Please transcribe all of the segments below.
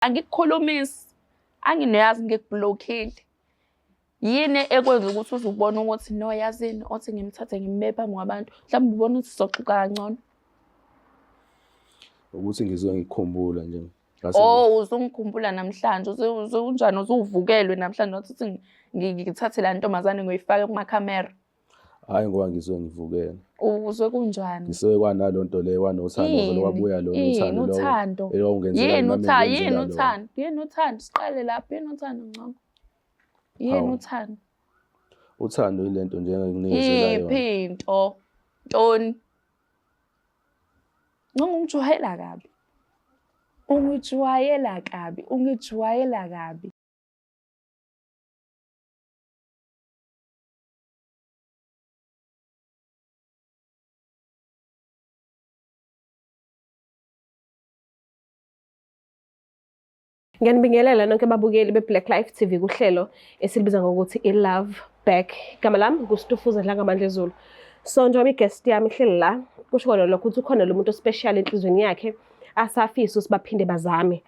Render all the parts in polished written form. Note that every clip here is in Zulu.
Angikukhulumisi, anginoyazi ngikublokhile. Yini ekwenza ukuthi uze ubone ukuthi no yazini othi ngimthathe ngimbeke phambi kwabantu, mhlawumbe ubone ukuthi sizoxoxa kangcono. Ukuthi ngizoke ngikukhumbula nje. Ngase Oh, uzungikhumbula namhlanje, unjani uzuvukelwe namhlanje wathi uthi ngithathe la ntombazane ngoyifake kumakhamera. Hhayi ngoba ngisuke ngivukele. Uzwe kunjani? Ngisuke kwanalo nto leyo kwanothando vele Yini? kwabuya lona Yini uthando lowo uthando? elwawungenzela Yini nami uthando? ngenzela Yini lona. uthando? Yini uthando? Siqale lapho, yini uthando Ngcongo? Yini Hawu. uthando? Uthando yilento nje engikunikezela yona. Iphi into? Ntoni? Ngcongo ungijwayela kabi. Ungijwayela kabi, ungijwayela kabi. Ngiyanibingelela nonke babukeli be-Black Life TV kuhlelo esilibiza ngokuthi i-Love Back. Igama lami nguStufuza Dlangamandla Zulu. So njengoba i-guest yami ihleli la, kusho kona lokho ukuthi ukhona lo muntu ospecial enhlizweni yakhe asafisa ukuthi baphinde bazame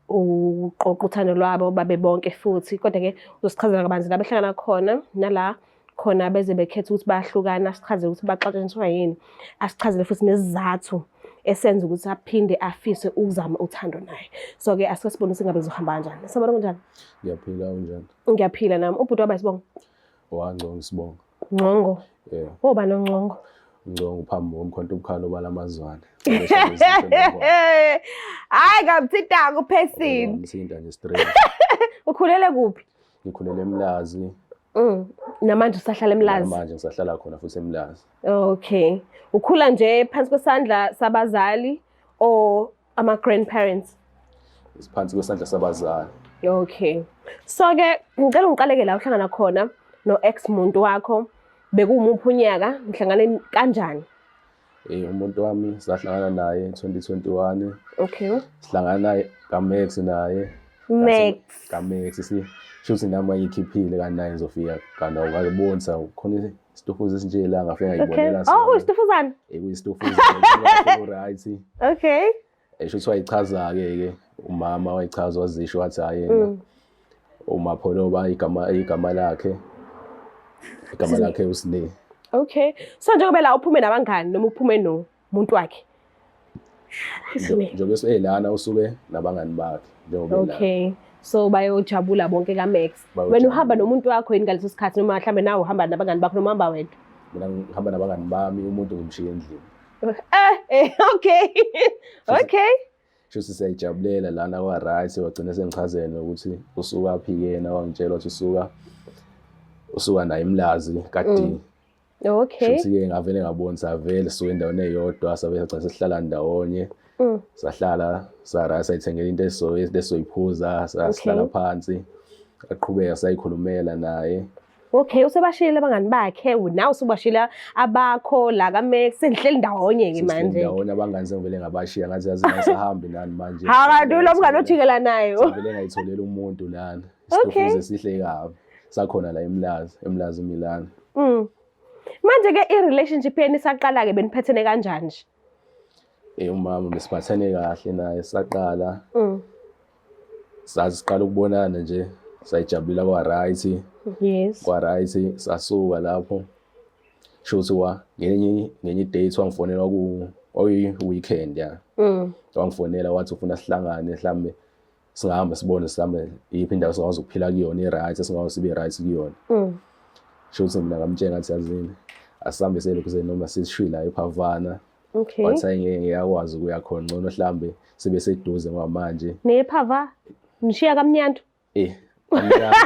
uqoqa uthando lwabo babe bonke futhi. Kodwa-ke uzosichazela kabanzi la behlangana khona nala khona beze bekhetha ukuthi bayahlukana, asichazele ukuthi baxatshaniswa yini, asichazele futhi nesizathu esenza ukuthi aphinde afise ukuzama uthando naye. So-ke asike sibone ukuthi ngabe kuzohamba kanjani. Sabona kunjani? Ngiyaphila unjani? Ngiyaphila nami. Ubhuti waba isibongo? Wangcongo isibongo. Ngcongo. Yeah. Obani oNgcongo? Ngcongo phambi komkhonto obukhali obala amazwane. Hayi ngamthintanga uphesini. Ngimthinta nje straight. Ukhulele kuphi? Ngikhulele eMlazi. Namanje usahlala eMlazi? Namanje ngisahlala khona futhi eMlazi. Okay. Ukhula nje phansi kwesandla sabazali or ama grandparents? Phansi kwesandla sabazali. Okay. So ke ngicela ungiqaleke la uhlangana khona no ex muntu wakho, bekuwumuphi unyaka, nihlangane kanjani? Umuntu wami sahlangana naye 2021. Okay. Sihlangana naye kaMax naye. Max. KaMax si shuthi nami ngiyikhiphile kanti naye ngizofika kanti awukabonisa khona isitofuza esinje la ngafika ngayibonela. Oh, uyisitofuzana? Kuyisitofuzana right. Okay. Shuthi wayichaza-ke ke umama wayichaza wazisho wathi hayi yena uMapholoba igama lakhe. Igama lakhe uSne. Okay. So njengoba la uphume nabangani noma uphume nomuntu wakhe. Njengoba elana usuke nabangani bakhe njengoba elana. Okay. So bayojabula bonke kaMax. Wena uhamba nomuntu wakho yini ngaleso sikhathi noma mhlambe nawe uhamba nabangani bakho noma uhamba wedwa? Mina ngihamba nabangani bami, umuntu ngimshiya endlini. Okay. Okay. Shuthi siyayijabulela lana kwa right, wagcina sengichazela ukuthi usuka phi yena, wangitshela ukuthi usuka naye eMlazi kaD. Okay. Shuthi-ke ngavele ngabona savele sisuke endaweni eyodwa, sabe sagcina sesihlala ndawonye. Sahlala sara sayithengela into esizoyiphuza, sahlala phansi. Aqhubeka sayikhulumela naye. Okay, usebashiyile abangani bakhe, nawe usubashiyile abakho la kaMax, senihleli ndawonye-ke manje. Ndawonye abangani sengivele ngabashiya, ngathi yazi ngisahambi nani manje. Hawu kanti ulo mngani ojikela nayo. Sengivele ngayitholela umuntu lana. Isitofuze sihle kabi. Sakhona la eMlazi, eMlazi Milan. Manje-ke i-relationship yenu isaqala-ke beniphethene kanjani nje? Umama besiphathene kahle naye saqala. Sazi siqala ukubonana nje, sayijabulela kwa right. Yes. Kwa right sasuka lapho. Shuthi wa ngenye date wangifonela ku oyi weekend ya. Wangifonela wathi ufuna sihlangane mhlambe singahamba sibone sihambe iyiphi indawo singakwazi ukuphila kuyona i-right, singakwazi sibe right kuyona. Shuthi mina ngamtshela ngathi yazini asihambe selokhu noma sisishila ePhavana. Okay. Wathi hayi ngeke ngiyakwazi ukuya khona, ngcono mhlambe sibe seduze ngoba manje. Nephava nishiya kaMnyandu? Kamnyandu.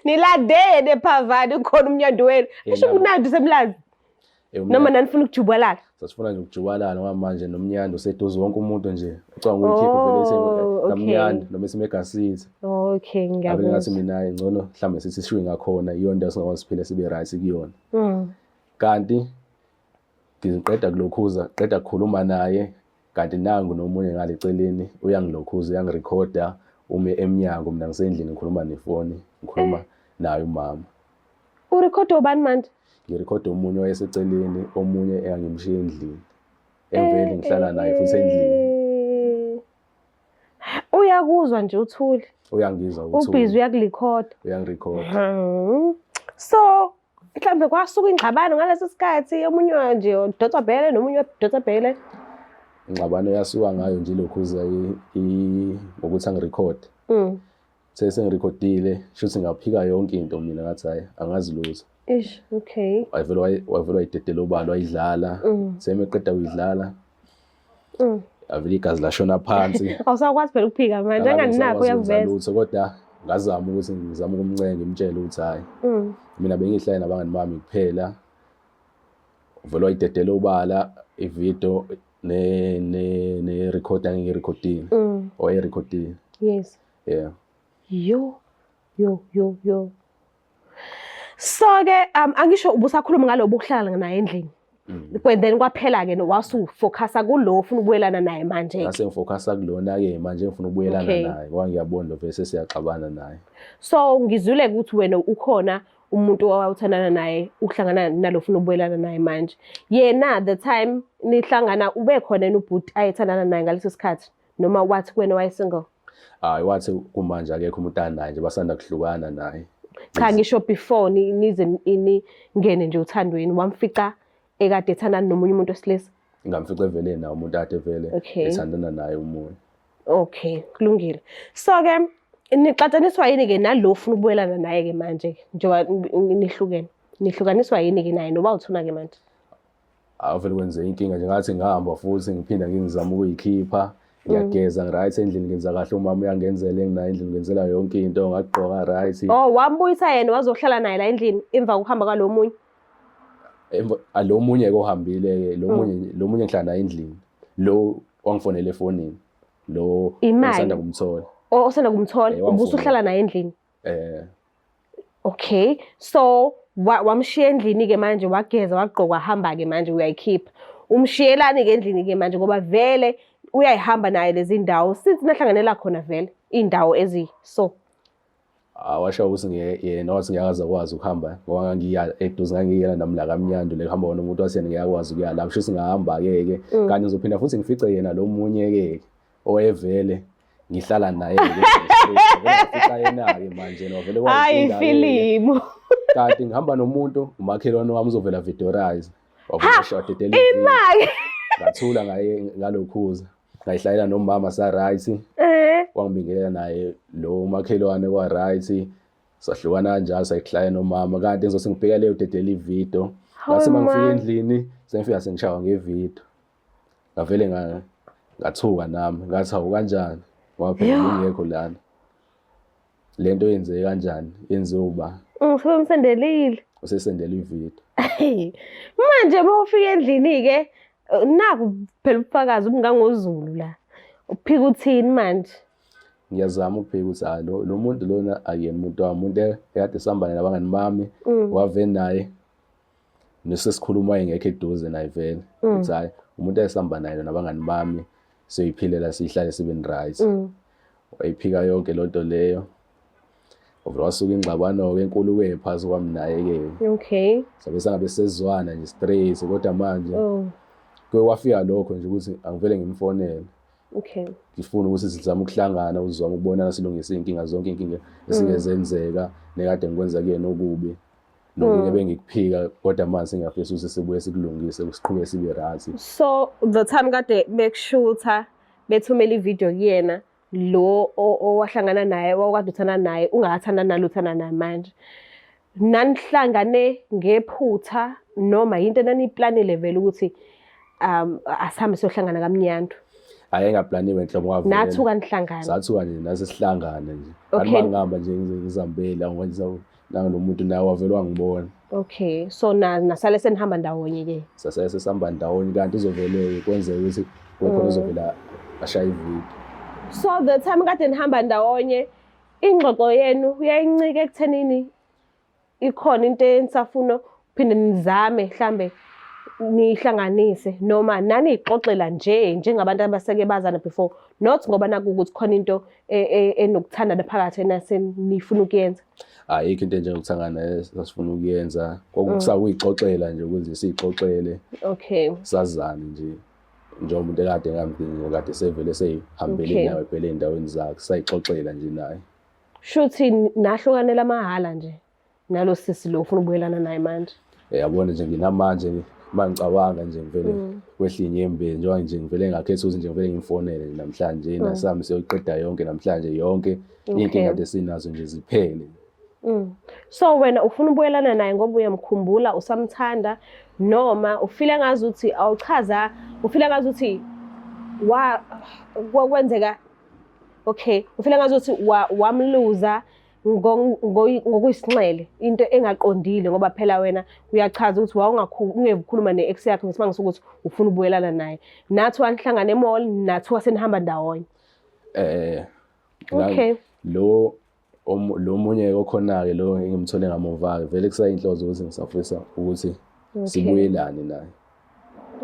Nilandele ePhavana ukhona uMnyandu wenu. Esho kumnandi useMlazi. Noma nanifuna ukujubalala? Sasifuna nje ukujubalala ngoba manje noMnyandu useduze, wonke umuntu nje ucabanga ukuyikhipha vele ethi kaMnyandu noma esimega City. Okay, ngiyabona. Avele ngathi mina ngcono mhlambe sithi sishuye ngakhona iyona ndawo singakwazi siphile sibe right kuyona. Kanti ngiqeda kulokhuza, qeda kukhuluma naye, kanti nangu nomunye ngale celeni uyangilokhuza, uyangirekhoda, ume emnyango, mina ngisendlini ngikhuluma nefoni, ngikhuluma naye umama. Urekhoda ubani manje? Ngirekhoda omunye owayeseceleni, omunye engangimshiya endlini. Emveli ngihlala naye futhi endlini. Uyakuzwa nje uthuli. Uyangizwa uthuli. Ubhizi uyakulikhoda. Uyangirekhoda. So mhlawumbe kwasuka ingxabano ngaleso sikhathi, omunye nje udonsa bhele nomunye udonsa bhele. Ingxabano yasuka ngayo nje lokhuza ngokuthi angirekhode. Sesengirikhodile, shuthi ngaphika yonke into mina, ngathi hayi, angazi lutho. Ish, okay. Wavele wayidedela ubalo, wayidlala. Semeqeda kuyidlala. Avele igazi lashona phansi. Awusakwazi phela ukuphika manje, enganinakho uyakuveza. Lutho, kodwa ngazama ukuthi ngizame ukumncenga, ngimtshele ukuthi hayi. Mina bengihlale nabangani bami kuphela. Uvele wayidedela ubala ividiyo ne ne ne record angiyirekhodile. Owayerekhodile. Yes. Yeah. Yo yo yo yo. So ke angisho ubusakhuluma ngalobu ukuhlala naye endlini. Then kwaphela ke wasufocusa kulo ufuna ukubuyelana naye manje. Ngase ngifocusa kulona ke manje, ngifuna ukubuyelana naye ngoba ngiyabona lo vese siyaxabana naye. So ngizwile ukuthi wena ukhona umuntu owawuthandana naye, uhlangana nalo ufuna ukubuyelana naye manje. Yena the time nihlangana ube khona yena ubhuti ayethandana naye ngaleso sikhathi, noma wathi kuwena waye single? Hayi, wathi kumanje akekho umuntu anaye nje, basanda kuhlukana naye. Cha, ngisho before nize ningene nje uthandweni, wamfica ekade ethandana nomunye umuntu wesilisa? Ngamfica evele nawo umuntu ade vele ethandana naye umunye. Okay, kulungile. So ke nixatshaniswa yini ke nalo ufuna ukubuyelana naye ke manje njengoba nihlukene? Nihlukaniswa yini ke naye noba uthuna ke manje? Awuvele kwenze inkinga nje, ngathi ngihamba futhi ngiphinda ngizama ukuyikhipha, ngiyageza, ngi-right endlini, ngenza kahle, umama uyangenzela, enginayo endlini, ngenzela yonke into, ngagqoka right. Oh, wambuyisa yena wazohlala naye la endlini emva kokuhamba kwalo munye? Lo munye ke ohambile ke, lo munye, lo munye ngihlala naye endlini, lo wangifonela efonini, lo Imali? osanda kumthola. Oh, osanda kumthola, Wangifonela. ubusuhlala naye endlini? Eh. Okay, so wamshiya endlini ke manje, wageza, wagqoka, wahamba ke manje, uyayikhipha. Umshiyelani ke endlini ke manje, ngoba vele uyayihamba naye lezi ndawo since nahlanganela khona vele indawo ezi so. Awasho ukuthi yena wathi ngiyakaze akwazi ukuhamba ngoba ngangiya eduze, ngangiyela nami la kaMnyandu le kuhamba wona umuntu, wathi yena ngiyakwazi ukuya lapho, sho singahamba ke ke kanti ngizophinda futhi ngifice yena lo munye ke owayevele ngihlala naye ke, ngifica yena ke manje wavele. Hayi, filimu. Kanti ngihamba nomuntu, umakhelwane wami, uzovela videorize, wavele shadedela. Imali. Ngathula ngaye ngalokhuza, ngayihlalela nomama sa right. Wangibingelela naye lo umakhelwane, kwa right, sahlukana kanjalo, sayihlala nomama. Kanti ngizothi ngibheka leyo dedela ividiyo, ngathi uma ngifika endlini sengifika sengishawa ngevidiyo, ngavele ngathuka nami, ngathi hawu, kanjani, ngoba phela ngingekho lana, lento yenzeke kanjani, yenziwe uba? Usebemsendelile. Usesendela ividiyo. Manje uma ufika endlini ke, naku phela ubufakazi obungangozulu la. Uphika uthini manje? Ngiyazama ukuphika ukuthi hayi, lo muntu lona akuyena umuntu wami, umuntu ekade sihamba nabangani bami, wave naye nesesikhuluma engekho eduze naye vele, ukuthi hayi, umuntu esihamba naye nabangani bami, siyoyiphilela, siyihlale sibe right. Wayiphika yonke lonto leyo, wavele wasuka ingxabano-ke enkulu-ke phakathi kwami naye-ke. Sabe sangabe sezwana nje straight, kodwa manje kuke kwafika lokho nje ukuthi angivele ngimfonele, ngifuna ukuthi sizame ukuhlangana, uzame ukubonana, silungise iy'nkinga zonke, iy'nkinga esingezenzeka nekade ngikwenza kuyena okubi nokunye bengikuphika, kodwa manje sengiyafisa ukuthi sibuye sikulungise, siqhubeke sibe right. So the time kade bekushutha, bethumela ivideo kuyena lo owahlangana naye, owakade uthandana naye, ungakathandani nalo uthanda naye manje, nanihlangane ngephutha noma yinto enaniyiplanile vele ukuthi asihambe siyohlangana kaMnyandu? Hhayi, engaplaniwe nhlobo, kwavele. Nathuka nihlangana? Sathuka nje nase sihlangane nje. Kanti uma ngihamba nje ngizihambela, nangalo muntu naye wavele wangibona. Okay, so nasale senihamba ndawonye ke? Sasale sesihamba ndawonye, kanti uzovele kwenzeka ukuthi kukhona uzovela ashaye ividiyo. So the time kade nihamba ndawonye, ingxoxo yenu yayincike ekuthenini ikhona into enisafuna phinde nizame mhlambe nihlanganise, noma naniyixoxela nje njengabantu abaseke bazana before, not ngoba naku ukuthi khona into enokuthandana phakathi enasenifuna ukuyenza? Ayikho into enjengokuthandana esasifuna ukuyenza, kwakusakuyixoxela nje ukuze siyixoxele, sazane nje. Njengomuntu ekade ngamdingi kade sevele seyihambele nawe phela ey'ndaweni zakhe, sayixoxela nje naye. Shuthi nahlukanela amahhala nje nalo sisi lo ufuna ukubuyelana naye manje. Yabona nje nginamanje uma ngicabanga nje ngivele kwehla inyembezi, njengoba nje ngivele ngakhetha ukuthi nje ngivele ngimfonele nje namhlanje, nasami siyoyiqeda yonke namhlanje yonke iy'nkinga kade sinazo nje ziphele. So wena ufuna ubuyelana naye ngoba uyamkhumbula, usamthanda, noma ufile ngazuthi awuchaza, ufile ngazuthi wa kwenzeka, okay, ufile ngazuthi wamluza ngokuyisinxele, into engaqondile, ngoba phela wena uyachaza ukuthi wawungeke ukhuluma ne-ex yakho ngesimanga sokuthi ufuna ubuyelana naye. Nathi wanihlangana e-mall, nathi wasenihamba ndawonye. Okay. Lo lo munye okhona-ke lo engimthole ngamuva-ke vele kusayinhloso ukuthi ngisafisa ukuthi sibuyelane naye.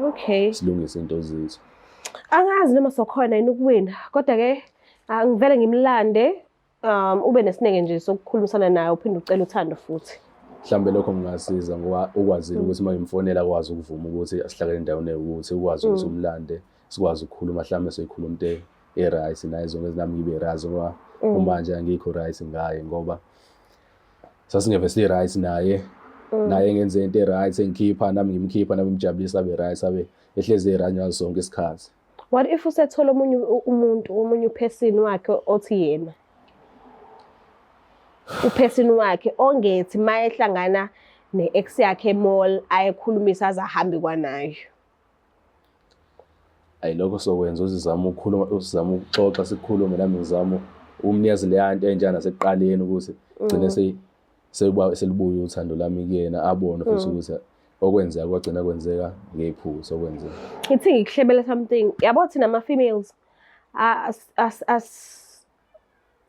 Okay. Silungise into zethu. Angazi noma sokhona yini ukuwina, kodwa-ke angivele ngimlande, ube nesineke nje sokukhulumisana naye, uphinde ucele uthando futhi. Mhlawumbe lokho kungasiza ngoba ukwazile ukuthi uma ngimfonela akwazi ukuvuma ukuthi asihlangane endaweni ewukuthi, ukwazi ukuthi umlande, sikwazi ukukhuluma, mhlawumbe soyikhuluma into e-right naye zonke nami ngibe right, ngoba kumanje angikho right ngaye ngoba sasingeve si-right naye, naye ngenze into e-right engikhipha nami ngimkhipha nami ngimjabulisa abe right, abe ehlezi e-right ngaso sonke isikhathi. What if usethola omunye umuntu, omunye uphesini wakhe othi yena uphesini wakhe ongethi mayehlangana ne-ex yakhe e-mall ayekhulumisa aze ahambe kwanayo? Ayi lokho sokwenza uzizama ukukhuluma, uzama ukuxoxa sikhulume, nami ngizama ukumnikeza leya nto enjana nasekuqaleni ukuthi gcine selibuye uthando lami kuyena, abone futhi ukuthi okwenzeka kwagcina kwenzeka ngephutha okwenzeka. Ngithi ngikuhlebela something, yabo thina ama-females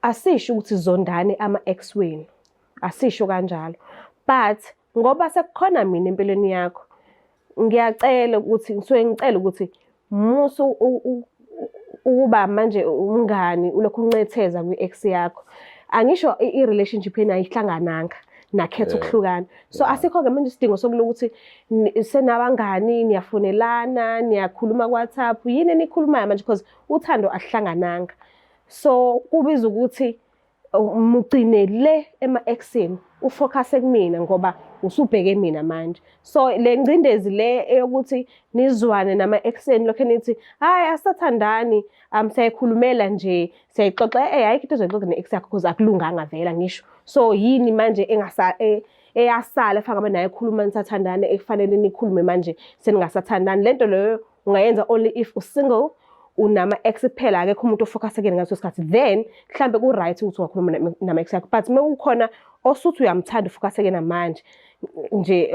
asisho ukuthi zondane ama-ex wenu, asisho kanjalo, but ngoba sekukhona mina empilweni yakho, ngiyacela ukuthi ngisuke ngicela ukuthi musu ukuba manje umngani ulokhu uncetheza kwi-ex yakho. Angisho i-relationship yenu ayihlangananga, nakhetha ukuhlukana, so asikho-ke manje isidingo sokulokuthi senabangani, niyafonelana, niyakhuluma ku-WhatsApp, yini enikhulumayo manje, because uthando ahlangananga. So kubiza ukuthi mugcine le ema-exini, ufocuse kumina ngoba usubheke mina manje. So le ngcindezi le eyokuthi nizwane nama-exeni lokho nithi hayi asathandani, siyayikhulumela nje, siyayixoxa, ayikho into ozoyixoxa ne-ex yakho because akulunganga vela ngisho. So yini manje eyasala efana ngabe naye khuluma nisathandana ekufanele nikhulume manje seningasathandani? Lento leyo ungayenza only if u-single, unama-ex kuphela, akekho umuntu ofocus kuyena ngaleso sikhathi, then mhlambe ku-right ukuthi ungakhuluma nama-ex yakho. But uma kukhona osuthi uyamthanda ufocus kuyena manje nje,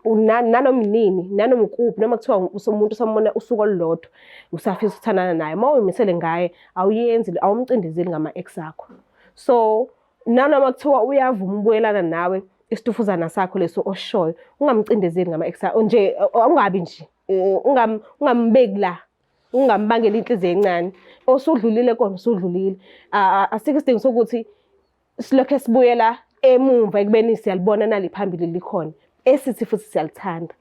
nanoma inini, nanoma ukuphi, noma kuthiwa umuntu usambona usuku olulodwa usafisa ukuthandana naye, uma uyimisele ngaye awuyenzi, awumcindezeli ngama-ex akho. So nanoma kuthiwa uyavuma ubuyelana nawe, isitufuzana sakho leso oshoyo, ungamcindezeli ngama-ex akho nje, ungabi nje ungambeki la, ungambangeli inhliziyo encane. Osudlulile kona usudlulile, asikho isidingo sokuthi silokhe sibuyela emumva ekubeni siyalibona naliphambili likhona esithi futhi siyalithanda.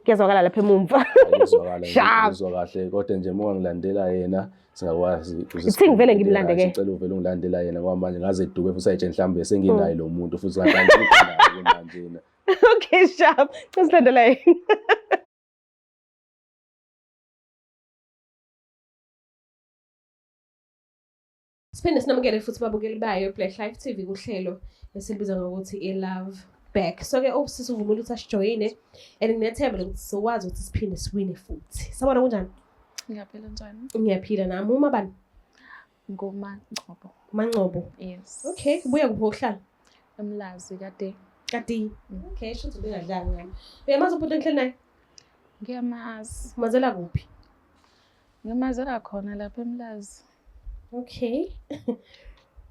Kuyazwakala lapha emumva? Ngizwa kahle, kodwa nje uma ngilandela yena singakwazi. Ithi ngivele ngimlande ke. Ngicela uvele ungilandela yena ngoba manje ngaze eduke futhi ayitshe mhlawumbe senginaye lo muntu futhi kanti manje. Okay, sharp. Ngisilandela yena. Siphinde sinamukele futhi babukeli bayo Black Life TV kuhlelo esilibiza ngokuthi i-Love Back. So ke usisi uvumile ukuthi asijoyine and nginethemba lokuthi sizokwazi ukuthi siphinde siwine futhi. Sabona kunjani? Ngiyaphila, njani? Ngiyaphila nami. Uma bani? NguMangcobo. Mangcobo. Yes. Okay, ubuya kuphi ukuhlala? Emlazi kade. Kade. Okay, shuthi ubingadlali ngami. Uyamazi ubhuti engihleli naye? Ngiyamazi. Umazela kuphi? Ngimazela khona lapha eMlazi. Okay.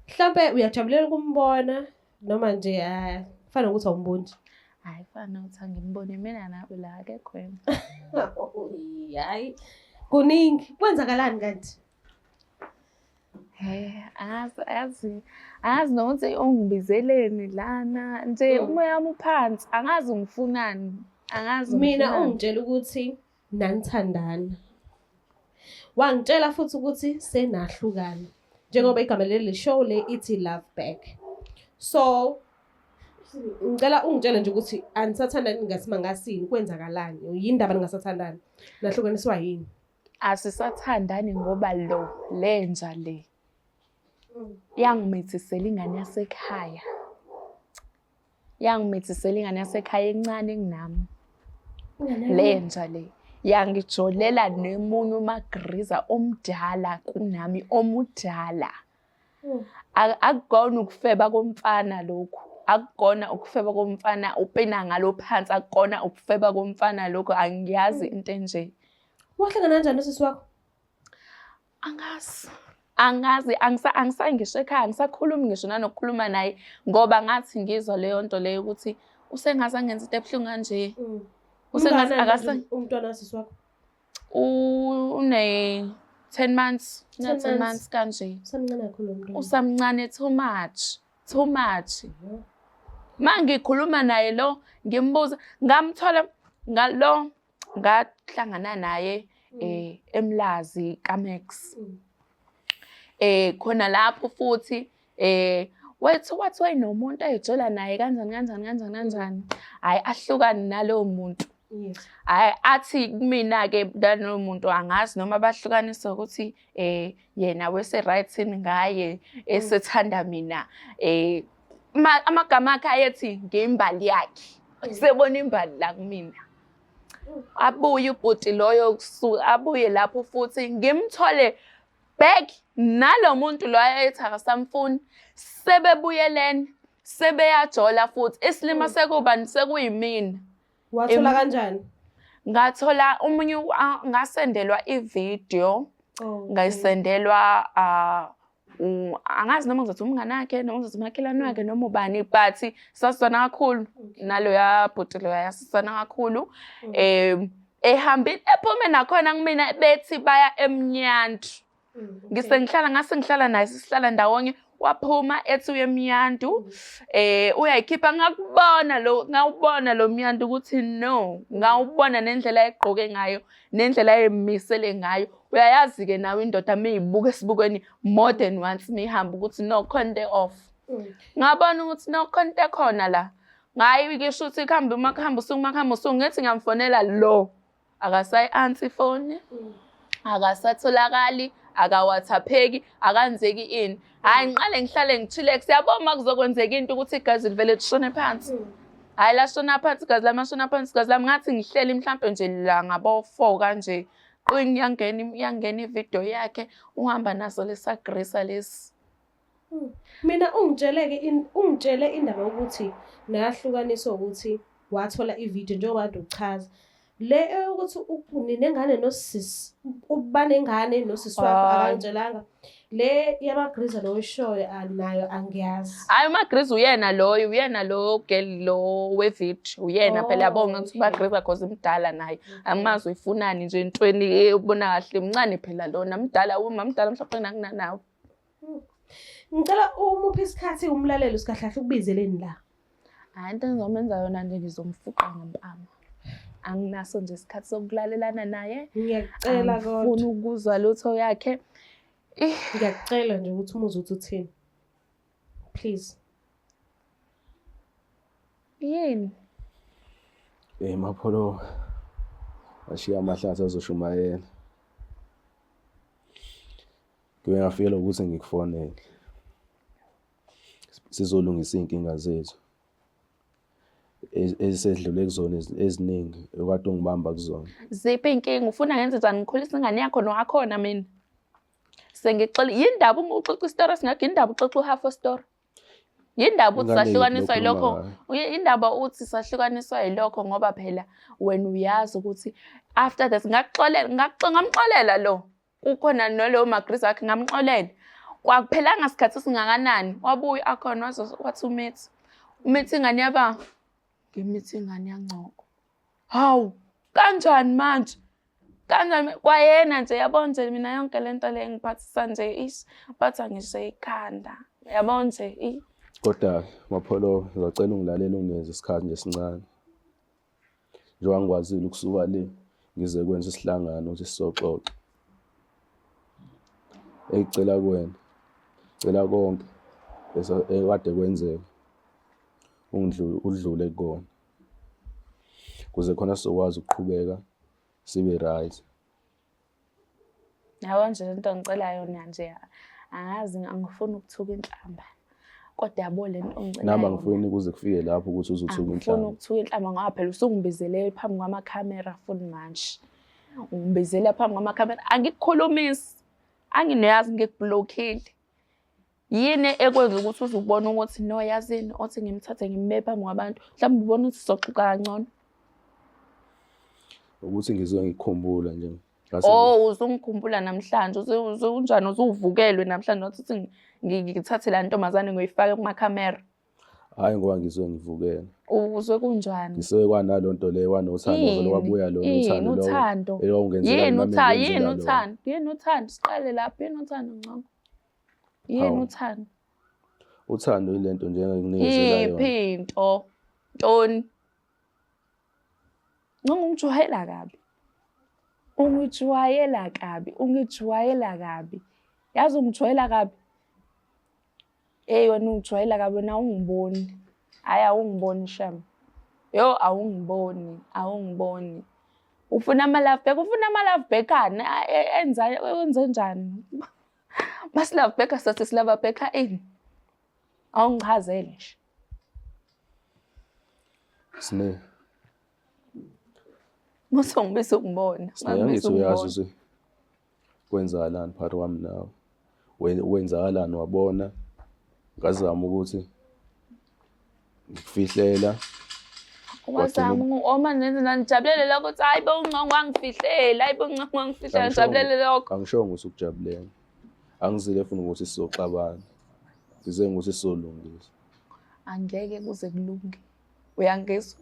Mhlambe uyajabulela ukumbona noma nje kufana nokuthi awumboni? Hayi, fana ukuthi angimboni mina nawe la akekho yena. Hayi. Kuningi. Kwenzakalani kanti? Angazi nokuthi ungibizeleni lana nje, umoya wami uphansi, angazi ngifunani, angazi. Mina ungitshela ukuthi nanithandana. Wangitshela futhi ukuthi senahlukana. Njengoba igama leli show le ithi Love Back. So ngicela ungitshele nje ukuthi anisathandani ngasimanga sini, kwenzakalani? Yini ndaba ningasathandani? Nahlukaniswa yini? Asisathandani ngoba lo lenja le yangimithisela ingane yasekhaya. Yangimithisela ingane yasekhaya encane kunami. Lenja le yangijolela nemunye umagriza omdala kunami, omudala. Akukona ukufeba komfana lokhu. Akukona ukufeba komfana upina ngalo phansi, akukona ukufeba komfana lokhu, angiyazi into enje. Wahlangana kanjani nosisi wakho? Angazi. Angazi, angisayi ngisho ekhaya, angisakhulumi ngisho nanokukhuluma naye ngoba ngathi ngizwa leyo nto leyo ukuthi usengaze angenza into ebuhlungu kanje. Usengaze Ungakanani umntwana wasisi wakho? Une 10 months, una 10 10 months. months kanje. Usamncane kakhulu lo mntwana. Usamncane too much, too much. Ma ngikhuluma naye lo ngimbuza, ngamthola ngalo ngahlangana naye eMlazi kaMax. Khona lapho futhi wethu wathi wayenomuntu ayejola naye kanjani kanjani kanjani kanjani. Hhayi ahlukane nalowo muntu. Hhayi athi kumina-ke nalowo muntu angazi noma bahlukaniswa ukuthi yena wese-right ngaye esethanda mina. Amagama akhe ayethi ngiyimbali yakhe. Sebona imbali la kumina. Abuye ubhuti loyo abuye lapho futhi ngimthole back nalo muntu lo ayethi akasamfuni, sebebuyelene, sebeyajola futhi. Isilima sekuba sekuyimina. Wathola kanjani? Ngathola omunye ngasendelwa ividiyo, ngayisendelwa angazi noma ngizothi umngane wakhe noma ngizothi umakhelwane wakhe noma ubani, but sasizwana kakhulu naloya bhuti loya, sasizwana kakhulu. Ehambile ephume nakhona kumina bethi baya eMnyandu. Ngise ngihlala ngase ngihlala naye, sisihlala ndawonye, waphuma ethi uye eMnyandu, uyayikhipha, ngakubona lo, ngawubona lo Mnyandu ukuthi no, ngawubona nendlela ayegqoke ngayo, nendlela ayemisele ngayo. Uyayazi-ke nawe indoda meyibuka esibukweni more than once mihamba ukuthi no khona into off. Ngabona ukuthi no khona into ekhona la. Ngayi ngisho ukuthi kuhambe uma kuhamba usuku, uma kuhamba usuku, ngithi ngiyamfonela lo. Akasayi-answer ifoni, akasatholakali, akawathapheki, akanzeki ini. Hhayi ngiqale ngihlale ngi-chillax, yabo uma kuzokwenzeka into ukuthi igazi livele lishone phansi. Hhayi lashona phansi igazi lami, lashona phansi igazi lami, ngathi ngihleli mhlampe nje la ngabo-4 kanje. Qing yangena ividiyo yakhe, uhamba naso lesagrisa lesi. Mina ungitshele-ke ungitshele indaba yokuthi nahlukaniswa ukuthi wathola ividiyo njengoba kade uchaza. Le eyokuthi ninengane nosisi, uba nengane nosisi wakho akangitshelanga. Le yamagriza lo oyishoyo nayo angiyazi. Hhayi umagriza uyena loyo, uyena lo girl lo wevidiyo, uyena phela yabo ngathi umagriza cause mdala naye. Angimazi uyifunani nje entweni ubona kahle mncane phela lona, mdala uma mdala mhlawumbe nakunanawe. Ngicela umuphe isikhathi umlaleli usikahle kahle ukubizeleni la. Hhayi into engizomenza yona nje ngizomfuqa ngempama. Anginaso nje isikhathi sokulalelana naye. Ngiyakucela kodwa. Angifuni ukuzwa lutho yakhe. Ngiyakucela nje ukuthi umuzwe ukuthi uthini. Please. Yini? Mapholo ashiya amahlathi azoshumayela. Ngike ngafikela ukuthi ngikufonele. Sizolungisa iy'nkinga zethu esedlule kuzona eziningi okade ungibamba kuzona. Ziphi iy'nkinga? Ufuna ngenze njani? Ngikhulisa ingane yakho nowakhona mina. Sengixola yindaba uma uxoxa isitori esingakho, yindaba uxoxa u-half story. Yindaba uthi Ingane yethu sahlukaniswa lokhuluma yilokho, ngayo. Indaba uthi sahlukaniswa yilokho ngoba phela wena uyazi ukuthi after that ngakuxolela, ngamxolela lo. Kukhona nalowo magriza wakhe ngamxolela. Kwakuphelanga sikhathi esingakanani, wabuya akhona wathi umithi. Umithi ingane yaba, ngimithi ingane yaNgcoko. Hawu, kanjani manje? Kanjani kwayena nje yabo nje mina yonke lento le ngiphathisa nje ish, phatha ngisho ikhanda. Yabo nje i. Kodwa Mapholo ngizocela ungilalele ungenze isikhathi nje esincane. Njengoba ngikwazile ukusuka le ngize kwenza isihlangano ukuthi sizoxoxa. Engicela kuwena, cela konke ekade kwenzeka udlule kukona kuze khona sizokwazi ukuqhubeka sibe right. Yabo nje lento ngicela yona nje angazi angifuni ukuthuka inhlamba. Kodwa yabo le nto ongicela Nami angifuni kuze kufike lapho ukuthi uzothuka Angifuni inhlamba. ukuthuka inhlamba ngoba phela usungibizele phambi kwamakhamera futhi manje. Ungibizele phambi kwamakhamera angikukhulumisi. Anginoyazi ngikublockile. Yini ekwenza ukuthi uze ubone ukuthi no yazini othi ngimthathe ngimbeke phambi kwabantu mhlawumbe ubona ukuthi sizoxoxa kangcono. Ukuthi ngizoke ngikukhumbula nje. Oh uzungikhumbula namhlanje unjani uzuvukelwe namhlanje wathi uthi ngithathe la ntombazane ngoyifake kumakhamera. Hhayi ngoba ngisuke ngivukele. Uzwe kunjani? Ngisuke kwanalo nto leyo kwanothando vele kwabuya lona uthando lowo. Uthando. Elokungenzela Yini uthando? Yini uthando? Yini uthando? Siqale lapho yini uthando Ngcongo? Yini uthando? Uthando ilento nje engikunikezela yona. Iphi into? Ntoni? Ncongo ungijwayela kabi. Ungijwayela kabi, ungijwayela kabi. Yazi ungijwayela kabi. Hey wena ungijwayela kabi wena awungiboni. Hhayi awungiboni shem. Yo awungiboni, awungiboni. Ufuna ama-love back, ufuna ama-love back ani? Enza wenze njani? Masi-love back sathi silove back ini? Awungichazele nje. Sine. Musa ngibiza ukubona. Sine angithi uyazi ukuthi kwenzakalani phakathi kwami nawe. Kwenzakalani wabona ngazama ukuthi ngikufihlela. Wazama oma nenze nangijabulele lokho ukuthi hayi bo uncongo wangifihlela, hayi bo uncongo wangifihlela, ngijabulele lokho. Angishongo ukuthi ukujabulela. Angizile funa ukuthi sizoxabana. Ngize ngokuthi sizolungisa. Angeke kuze kulunge. Uyangizwa?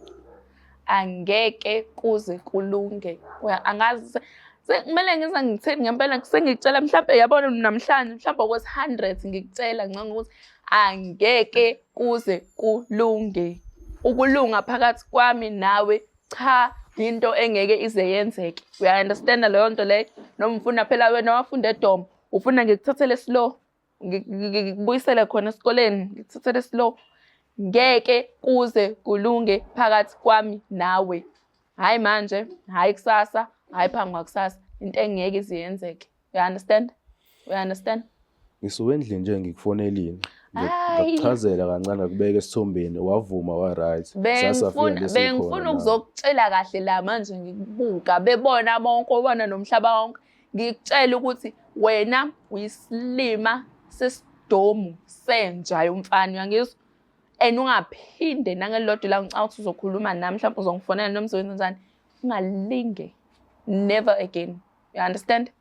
Angeke kuze kulunge. Angazi kumele ngize ngithini ngempela sengikutshela mhlampe yabona namhlanje mhlampe okwesi 100 ngikutshela ngicanga ukuthi angeke kuze kulunge. Ukulunga phakathi kwami nawe cha into engeke ize yenzeke. Uya-understand leyo nto leyo? Noma ufuna phela wena wafunda edom, ufuna ngikuthathele slow. Ngikubuyisele khona esikoleni ngikuthathele slow ngeke kuze kulunge phakathi kwami nawe hhayi manje hhayi kusasa hhayi phambi kwakusasa into engeke ize yenzeke you understand you understand Ngisuke endlini nje ngikufonelile. Ngakuchazela kancane ngakubeka esithombeni wavuma wa right. Bengifuna ukuzokutshela kahle la manje ngikubuka bebona bonke obona nomhlaba wonke ngikutshela ukuthi wena uyisilima sesidomu senja yomfana uyangizwa and ungaphinde nangelilodwa ilanga ngicabanga ukuthi uzokhuluma nami mhlawumbe uzongifonela noma uzowenza njani ungalinge never again you understand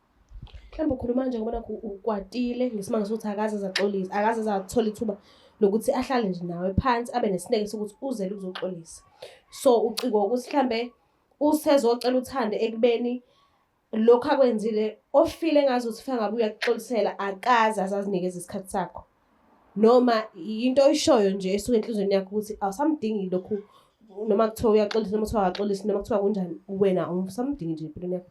mhlawumbe ukhuluma nje ngoba nakhu ukwatile ngesimanga sokuthi akaze azaxolisa akaze azathola ithuba lokuthi ahlale nje nawe phansi abe nesineke sokuthi uzele ukuzoxolisa so ucikwa ukuthi mhlambe usezocela uthando ekubeni lokhu akwenzile ofile engazi ukuthi ufika ngabe uyakuxolisela akaze azazinikeza isikhathi sakho noma into oyishoyo nje esuke enhliziyweni yakho ukuthi awusamdingi lokhu noma kuthiwa uyaxolisa noma kuthiwa akaxolisi noma kuthiwa kunjani wena awusamdingi nje empilweni yakho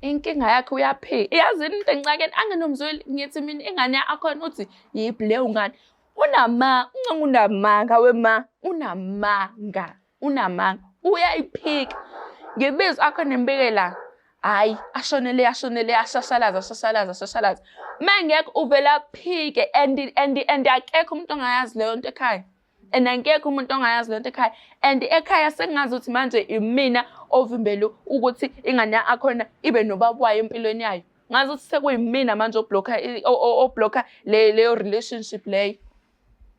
inkinga yakhe uyaphika yazi into encakeni anginomzweli ngithi mina ingane akhona uthi yiphi leyo ngane unama uncenga unamanga wema unamanga unamanga uyayiphika ngibiza akho nembike la hayi ashonele ashonele ashashalaza ashashalaza ashashalaza mengekho uvela aphike and and and akekho umuntu ongayazi leyo nto ekhaya and akekho umuntu ongayazi leyo nto ekhaya and ekhaya sengazi ukuthi manje imina ovimbele ukuthi ingane akhona ibe nobaba wayo empilweni yayo ngazi ukuthi sekuyimina manje oblocka oblocka leyo relationship leyo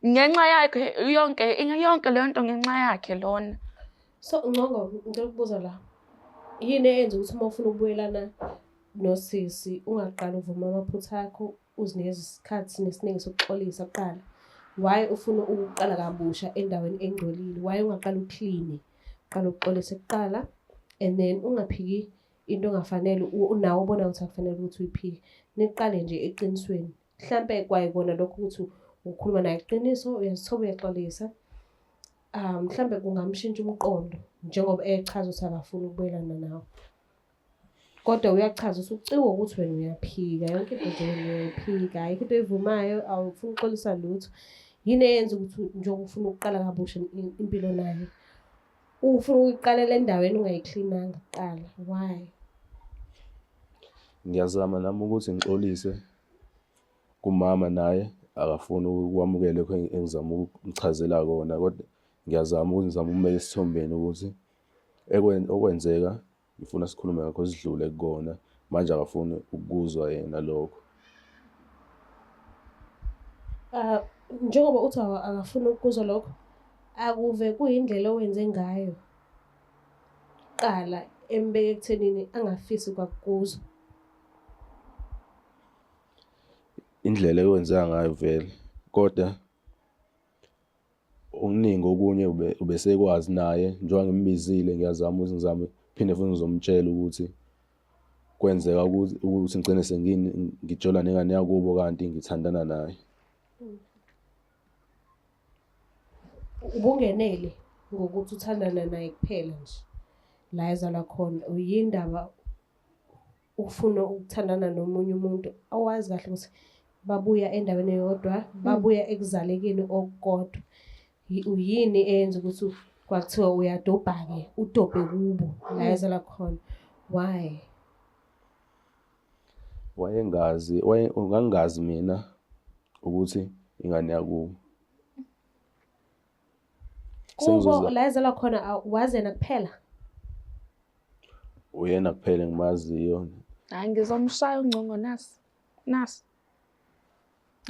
ngenxa yakhe yonke yonke leyo nto ngenxa yakhe lona so Ngcongo ngicela ukubuza la yini eyenza ukuthi uma ufuna ukubuyelana nosisi ungaqali uvuma amaphutha akho uzinikeza isikhathi nesiningi sokuxolisa kuqala why ufuna ukuqala kabusha endaweni engcolile why ungaqala u-clean uqala ukuxolisa kuqala and then ungaphiki into ongafanele nawe ubona ukuthi akufanele ukuthi uyiphike niqale nje eqinisweni Mhlampe kwayikona lokho ukuthi ukhuluma naye iqiniso, uyazithoba uyaxolisa. Mhlambe kungamshintsha umqondo njengoba echaza ukuthi akafuni ukubuyelana nawe. Kodwa uyachaza usucikwa ukuthi wena uyaphika, yonke into nje wena uyayiphika, ayikho into oyivumayo, awufuni ukuxolisa lutho. Yini eyenza ukuthi njengoba ufuna ukuqala kabusha impilo naye, ufuna ukuyiqalela endaweni ungayiklinanga kuqala? Why? Ngiyazama nami ukuthi ngixolise kumama naye akafuni ukwamukela lokho engizama ukumchazela kona kodwa ngiyazama ukuthi ngizama ukumbeka esithombeni ukuthi okwenzeka ngifuna sikhulume ngakho sidlule kukona manje akafuni ukuzwa yena lokho. Ah, njengoba uthi akafuni ukuzwa lokho, akuve kuyindlela owenze ngayo kuqala embeke ekuthenini angafisi kwakukuzwa. Indlela ekwenzeka ngayo vele kodwa Okuningi okunye ubesekwazi naye njengoba ngimbizile ngiyazama ukuthi ngizame phinde futhi ngizomtshela ukuthi kwenzeka ukuthi ngigcine sengijola nengane yakubo kanti ngithandana naye. Ubungenele ngokuthi uthandana naye kuphela nje la ezalwa khona yindaba ufuna ukuthandana nomunye umuntu awazi kahle ukuthi babuya endaweni eyodwa, babuya ekuzalekeni okukodwa. Yini eyenza ukuthi kwakuthiwa uyadobha-ke, udobhe kubo la ezalwa khona? Why? Wayengazi, ngangingazi mina ukuthi ingane yakubo. Kubo la ezalwa khona wazi yena kuphela? Uyena kuphela engimaziyo. Hayi ngizomshaya ungcongo nasi. Nasi.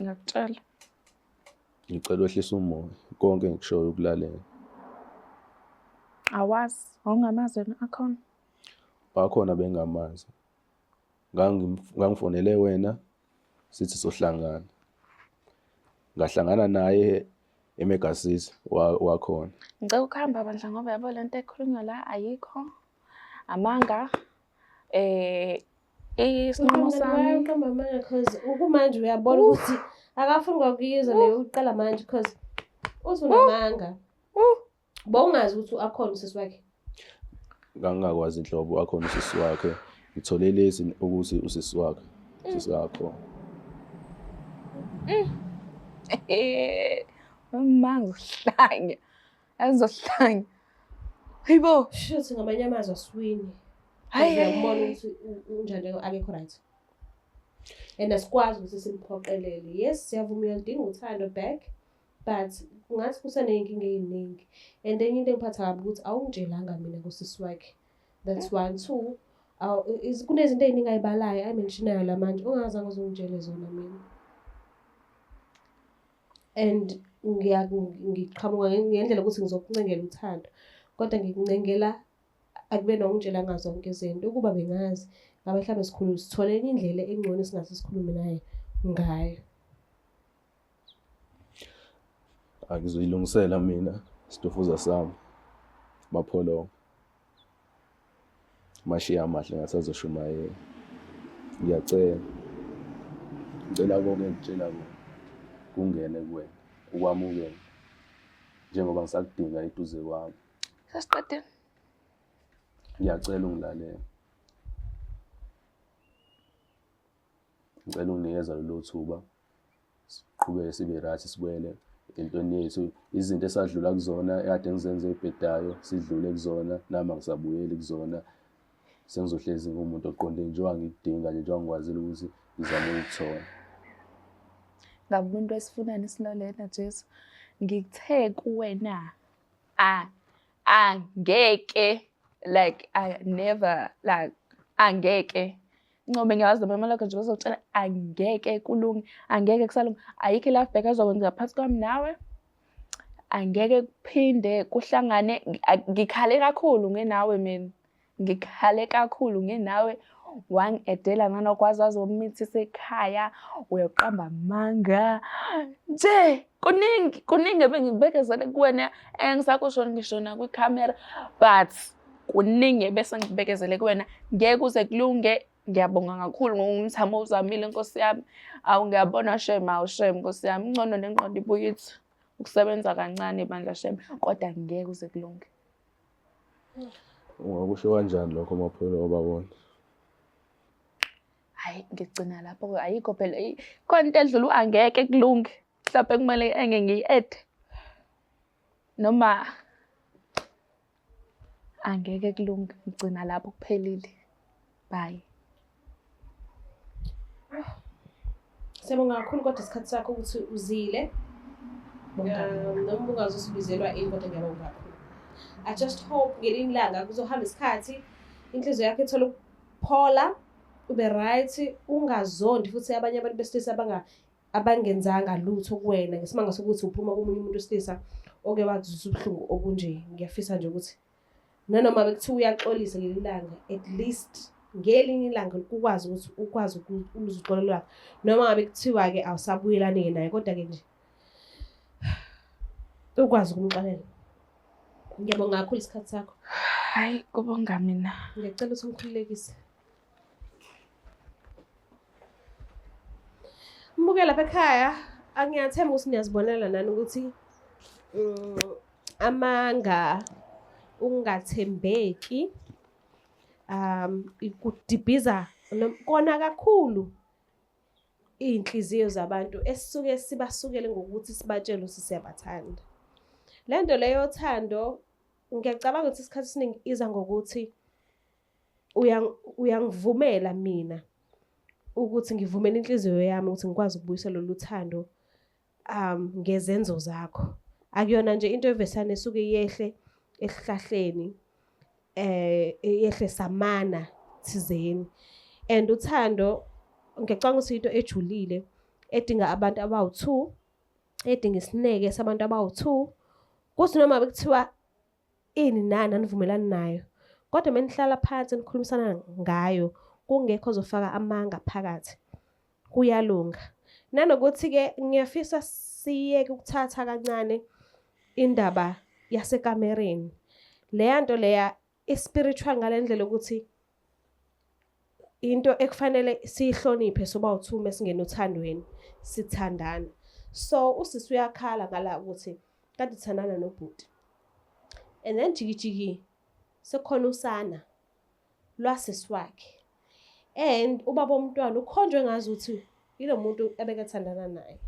Ngiyakutshela. Ngicela wehlise umoya. Konke engikushoyo ukulalela. Awazi, wawungamazi wena akhona. Wakhona bengamazi. Ngangifonele wena sithi sohlangana. Ngahlangana naye eMega City wakhona. Ngicela ukuhamba bandla ngoba yabo lento ekhulunywa la ayikho. Amanga. Isinqumo sami. Uqamba amanga cause ukumanje uyabona ukuthi akafuni kwakuyizwa leyo uqala manje cause uthi unamanga. Bowungazi ukuthi akhona usisi wakhe? Ngangingakwazi nhlobo akhona usisi wakhe. Ngithole lesi ukuthi usisi wakhe. Usisi wakho. Uma ngizohlanya. Angizohlanya. Hayibo. Shuthi ngamanye amazwi aswini. Hayi uyambona ukuthi unjani akekho right. And asikwazi ukuthi simphoqelele. Yes, siyavuma uyalidinga uthando back. But ngathi kusaney'nkinga ey'ningi and enye into engiphatha kabi ukuthi awungitshelanga mina ngosisi wakhe. That's one. Two, kunezinto ey'ningi ayibalayo ayimentionayo la manje ongazange uze ungitshele zona mina. And ngiqhamuka ngendlela yokuthi ngizokuncengela uthando kodwa ngikuncengela akube nongitshelanga zonke izinto. Ukuba bengazi ngabe mhlawumbe sikhulu sithole enye indlela engcono esingase sikhulume naye ngayo. Angizoyilungisela mina isitofuza sami Mapholongo. Mashiya amahle ngathi azoshumayela. Ngiyacela. Ngicela konke engikutshela kona kungene kuwena, ukwamukele njengoba ngisakudinga eduze kwami. Sesiqedile. Ngiyacela ungilalele. Ngicela unginikeza lelo thuba siqhubeke sibe right sibuyele entweni yethu izinto esadlula kuzona ekade ngizenze ebhedayo sidlule kuzona nami angisabuyeli kuzona sengizohlezi ngumuntu oqonde njengoba ngikudinga nje njengoba ngikwazile ukuthi ngizame ukukuthola. Ngabe umuntu wesifunani isilolena Jesu ngithe kuwena a angeke like I never like angeke Ncome ngiyawazi noma lokho nje bazokutshela angeke kulunge, angeke kusalunga. Ayikho i-love back azokwenza phakathi kwami nawe. Angeke kuphinde kuhlangane. Ngikhale kakhulu ngenawe mina. Ngikhale kakhulu ngenawe. Wangi-edela nalokho waze wazomithisa ekhaya, uyoqamba amanga. Nje kuningi, kuningi ebengikubekezele kuwena engisakusho ngisho nakwikhamera but kuningi ebese ngikubekezele kuwena. Ngeke kuze kulunge. Ngiyabonga kakhulu ngomthamo owuzamile Nkosi yami. Awu ngiyabona shem, awu shem Nkosi yami. Ingcono nengqondo ibuye ithi ukusebenza kancane bandla shem, kodwa ngeke kuze kulunge. Ungakusho kanjani lokho Mapholo obabona? Hhayi, ngigcina lapho-ke, ayikho phela khona into edlula u-angeke kulunge. Mhlampe kumele enge ngiyi-add-e noma angeke kulunge, ngigcina lapho kuphelile. Bye. Siyabonga kakhulu kodwa isikhathi sakho ukuthi uzile. Noma ungaze usibizelwa ini kodwa ngiyabonga kakhulu. I just hope ngelinye ilanga kuzohamba isikhathi inhliziyo yakho ithole ukuphola, ube right, ungazondi futhi abanye abantu besilisa abangenzanga lutho kuwena ngesimanga sokuthi uphuma komunye umuntu wesilisa oke wakuzwisa ubuhlungu obunje. Ngiyafisa nje ukuthi nanoma bekuthiwa uyaxolisa ngelinye ilanga, at least ngelinye ilanga ukwazi ukuthi ukwazi ukuzwa uxolo lwakhe. Noma ngabe kuthiwa-ke awusabuyelani-ke naye, kodwa-ke nje ukwazi ukumxolela. Ngiyabonga kakhulu isikhathi sakho. Hhayi, kubonga mina. Ngiyacela ukuthi ungikhululekise. Mbuke lapha ekhaya, angiyathemba ukuthi niyazibonela nani ukuthi amanga, ukungathembeki, kudibhiza kona kakhulu iy'nhliziyo zabantu esisuke sibasukele ngokuthi sibatshele ukuthi siyabathanda. Le nto le yothando ngiyacabanga ukuthi isikhathi esiningi iza ngokuthi uyangivumela mina ukuthi ngivumele inhliziyo yami ukuthi ngikwazi ukubuyisela lolu thando ngezenzo zakho. Akuyona nje into evesane esuke yehle esihlahleni, yehle samana thizeni. And uthando ngiyacabanga ukuthi into ejulile edinga abantu abawu-2, edinga isineke sabantu abawu-2. Kuthi noma bekuthiwa ini nani anivumelani nayo, kodwa uma nihlala phansi nikhulumisana ngayo kungekho ozofaka amanga phakathi, kuyalunga. Nanokuthi-ke ngiyafisa siyeke ukuthatha kancane indaba yasekamereni. Leya nto leya i-spiritual ngale ndlela ukuthi into ekufanele siyihloniphe soba u-two mesingena othandweni sithandana. So usisi uyakhala ngala ukuthi kade uthandana nobhuti. And then jiki jiki sekukhona usana lwasisi wakhe. And ubaba womntwana ukhonjwe ngazuthi yilo muntu ebekethandana naye.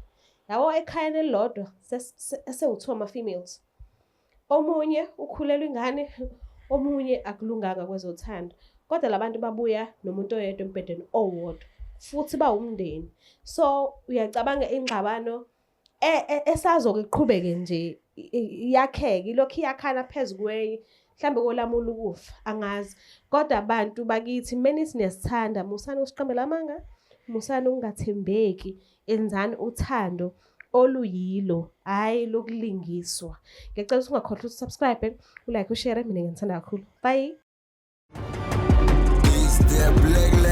Yabo ekhayeni elilodwa sewu-two ama-females. Omunye ukhulelwa ingane, omunye akulunganga kwezothando. Kodwa labantu babuya nomuntu oyedwa embhedeni owodwa futhi bawumndeni. So uyacabanga ingxabano esazoke iqhubeke nje iyakheke, ilokhu iyakhana phezu kwenye, mhlambe kolamula ukufa, angazi. Kodwa abantu bakithi menithi niyasithanda, musani ukusiqambela amanga, musani ukungathembeki, enzani uthando oluyilo, hhayi lokulingiswa. Ngiyacela ukuthi ungakhohlwa ukuthi usubscribe, ulike, ushare, mina ngiyanithanda kakhulu. Bye. It's the Black